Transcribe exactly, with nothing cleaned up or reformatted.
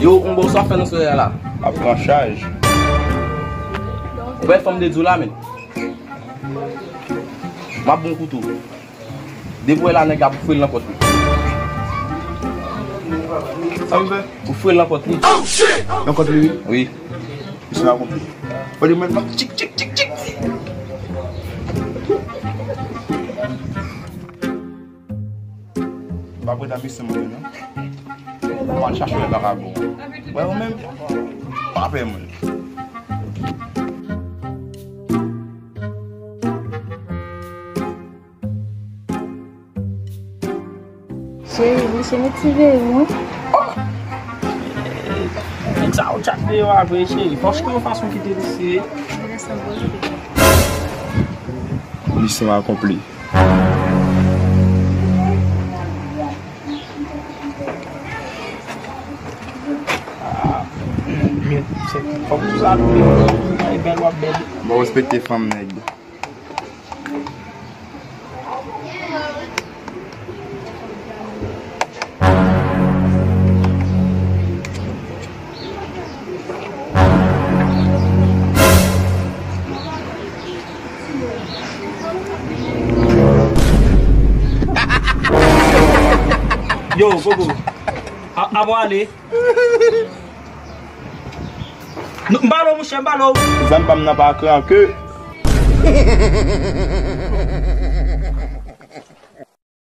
Yo, m bon, sa w ap fè nan solèy la? M ap pran chaj. Ou pa wè fanm de di w la, men? M ap bon kouto. Depi w wè la, nèg la pou fwe l nan kòt li. Sa m fè? Pou fwe l nan kòt li. Nan kòt li, wi. Wi. Misyon akonpli. Fò di mwen, tchik, tchik, tchik, tchik. M pa prèt a misyon mwen, non. Mwen al chache yon vakabon. Wè, ou menm, pa pè moun. Cheri, misye motive wi. Nèg sa yo tchak deyò a vre, cheri. Fò w chita yon fason kite misye. Misyon akonpli. Fòk ou sa tou. Ay, bèl w ap bèl. Bon, respekte fanm nèg. Yo, Gogo. A, a, bon, ale. Non, m ba l ou, monchè, m ba l ou. Zam pa m nan pa kran ke.